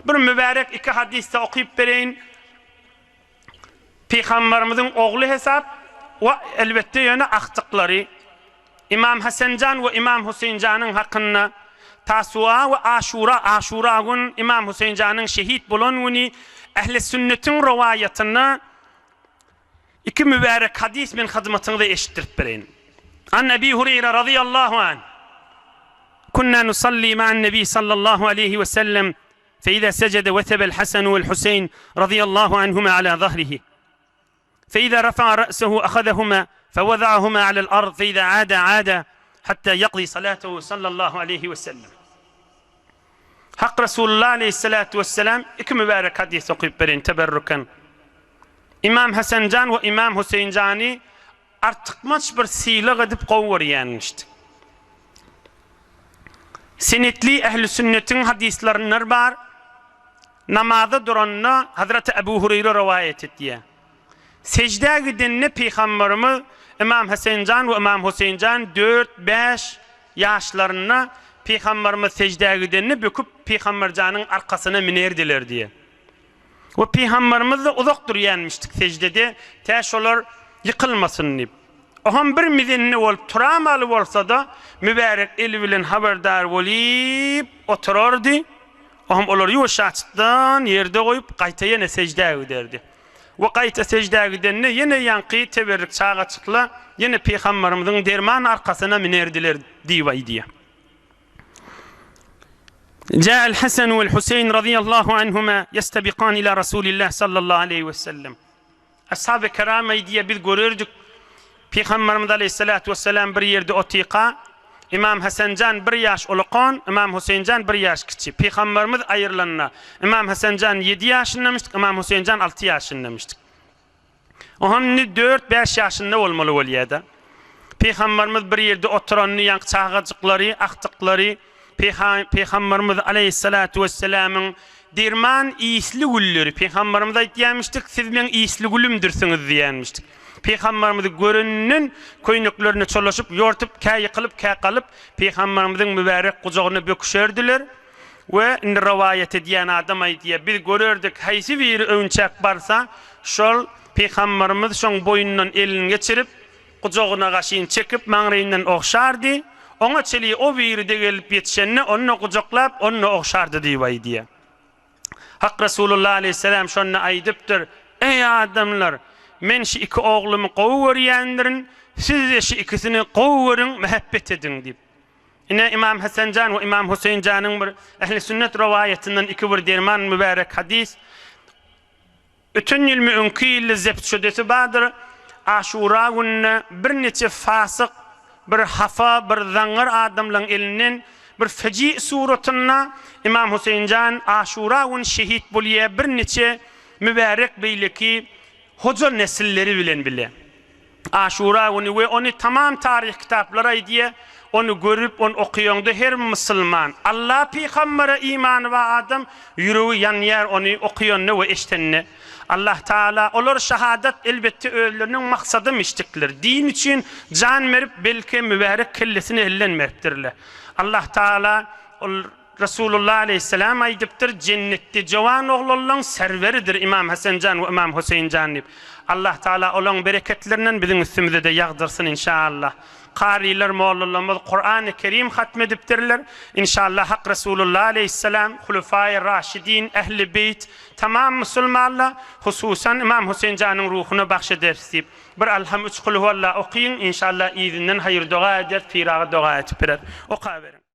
Bir mübärek iki hadysda okyp bereýin. Pygambarymyzyň ogly hesap we elbetde ýöne agtyklary Imam Hasenjan we Imam Huseýnjanyň hakynda Tasua we Aşura, Aşura gün Imam Huseýnjanyň şehit bolan güni Ähli sünnetiň rowaýatynda iki mübärek hadys men hyzmatyňyza eşitdirip bereýin. An Ebi Hureýre razyýallahu anh Kunna nusalli ma'an Nebi sallallahu aleýhi we sellem Feýza sejede wesebel Hasanu wel Huseýn razyýallahu anhuma ala zahrihi. Feýza rafa'a ra'sehu ahazahuma fewaza'ahuma alel ard feýza ada ada hatta ýakdy salatehu sallallahu aleýhi we sellem. Hak Resulullah aleýhissalatu wesselam iki mübärek hadys okyp bereýin teberruken. Imam Hasanjan we Imam Huseýnjany artykmaç bir sylag edip gowy görýänmişdi. Senetli ähli sünnetiň hadyslarynlar bar. Namaza duranda Hazreti Ebu Hureýre rowaýat etýär. Seždä gidende Pygamberimiz Ymam Hasenjan we Ymam Huseýnjan dört-bäş ýaşlarynda Pygamberimiz seždä gidende böküp Pygamberjanyň arkasyna minerdiler diýýär. We Pygamberimiz-de uzak durýanmyşdyk seždede, tä şolar ýykylmasyn diýip. Oham bir mizende bolup turamaly bolsa-da, mübärek eli bilen habardar bolyp oturardy. Oham olary ýuwaşjaçykdan ýerde goýup, gaýta ýene seždä giderdi. We gaýta seždä gidende ýene ýaňky teberrik çagaçykla ýene Pygamberimiziň derman arkasyna minerdiler diýip aýdýar. Ja'al Hasan wal Huseýn razyýallahu anhuma ýestebikan ila Rasulillah sallallahu aleýhi we sellem. Ashab-y kiram aýdýar, biz görerdik, Pygamberimiz aleýhissalatu wessalam bir ýerde otyka, Imam Hasanjan bir ýaş ulukan, Imam Huseýnjan bir ýaş kiçi. Pygamberimiz aýrylanda, Imam Hasanjan ýedi ýaşyndamyşdyk, Imam Huseýnjan alty ýaşyndamyşdyk. Oňam indi dört-bäş ýaşynda bolmaly bolýar-da. Pygamberimiz bir ýerde oturanda ýaňky çagajyklary, agtyklary Pygamberimiz aleýhissalatu wessalamyň derman ysly gülleri, Pygamberimiz aýtýarmyşdyk, siz meň ysly gülümdirsiňiz diýýärmişdik. Pygamberimizi göreninden köýneklerine çolaşyp, ýortup, kä ýykylyp, kä galyp, Pygamberimiziň mübärek gujagyna böküşerdiler. We indi rowaýat edýän adam aýdýar, Biz görerdik, haýsy biri öňçäk barsa, şol Pygamberimiz şoň boýnundan elini geçirip, gujagyna gaşyny çekip, maňraýyndan ogşardy, oňa çeli o biri-de gelip ýetişende, ony-da gujaklap, ony-da ogşardy diýip aýdýar. Hak Resulullah aleýhissalam şonda aýdypdyr, Eý, adamlar! Men şu iki oglumy gowy görýändirin, siz-de şu ikisini gowy görüň, mähebbet ediň diýip. Ine, Ymam Hasan jan we Ymam Huseýn janyň bir Ehli-sünnet rowaýatyndan iki bir derman mübärek hadys. Öten ýylmy öňki ýylda zebt şödesi bardyr. Aşura gününe birniçe fasyk, bir hafa, bir zaňňar adamlaryň elinden bir feji suratynda Ymam Huseýn jan Aşura güni şehit bolýar birniçe mübärek beýleki hoja nesilleri bilen bile. Aşura güni we ony tamam taryh kitaplar aýdýar, ony görüp, ony okaýaňda her musulman, Alla pygambere imany bar adam ýüregi ýanýar ony okaýanda we eşdende. Allah Taala olar şahadat elbetde özleriniň maksady mişdikler, din üçin jan berip belki mübärek kellesini elden beripdirler. Allah Taala ol Resulullah aleýhissalam aýdypdyr, Jennetde jowan oglanlaň serweridir Ymam Hasan jan we Ymam Huseýn jan diýip. Allah Tagala olaň bereketlerinden biziň üstümize-de ýagdyrsyn inşaallah. Karylar, mollalarymyz Kurany Kerim hatm edipdirler. Inşaallah Hak Resulullah aleýhissalam, Hulefaýy Raşidin, Ehli Beýt, tamam musulmanlar, hususan Ymam Huseýn janyň ruhuna bagş ederis diýip. Bir Alham üç Kulhuallah okyň, inşaallah yzyndan haýyr doga ederis, Piraga doga etip berer. Okaberiň.